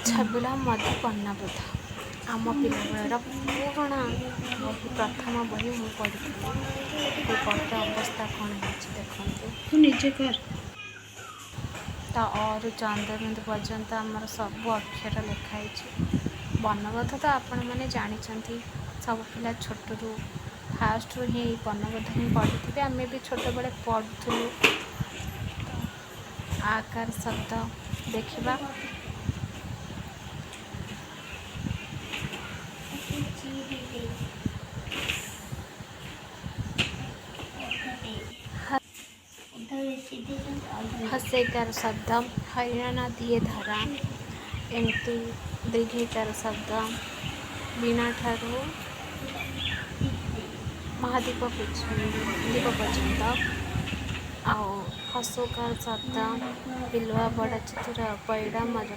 ଛବିଳ ମଧୁ ବର୍ଣ୍ଣବୋଧ ଆମ ପିଲାବେଳର ପୁରୁଣା ବହି, ପ୍ରଥମ ବହି ମୁଁ ପଢ଼ିଥିଲି। ଏ ବହିର ଅବସ୍ଥା କ'ଣ ହେଇଛି ଦେଖନ୍ତୁ। ତୁ ନିଜେ କର। ତ ଅରୁ ଚନ୍ଦ୍ରବିନ୍ଦୁ ପର୍ଯ୍ୟନ୍ତ ଆମର ସବୁ ଅକ୍ଷର ଲେଖା ହେଇଛି। ବର୍ଣ୍ଣବୋଧ ତ ଆପଣମାନେ ଜାଣିଛନ୍ତି, ସବୁ ପିଲା ଛୋଟରୁ ଫାଷ୍ଟରୁ ହିଁ ଏଇ ବର୍ଣ୍ଣବୋଧ ହିଁ ପଢ଼ିଥିବେ। ଆମେ ବି ଛୋଟବେଳେ ପଢ଼ୁଥିଲୁ। ତ ଆକାର ଶବ୍ଦ ଦେଖିବା। ହସେଇକାର ଶବ୍ଦ ହରିଣ ଦିଏ ଧରା। ଏମିତି ଦୀର୍ଘଇକାର ଶବ୍ଦ ବୀଣା ଠାରୁ ମହାଦୀପ ଦୀପ ପର୍ଯ୍ୟନ୍ତ। ଆଉ ହସଉକାର ଶବ୍ଦ ବିଲୁଆ ବଡ଼ ଚତୁର, ପଇଡ଼ ବଡ଼।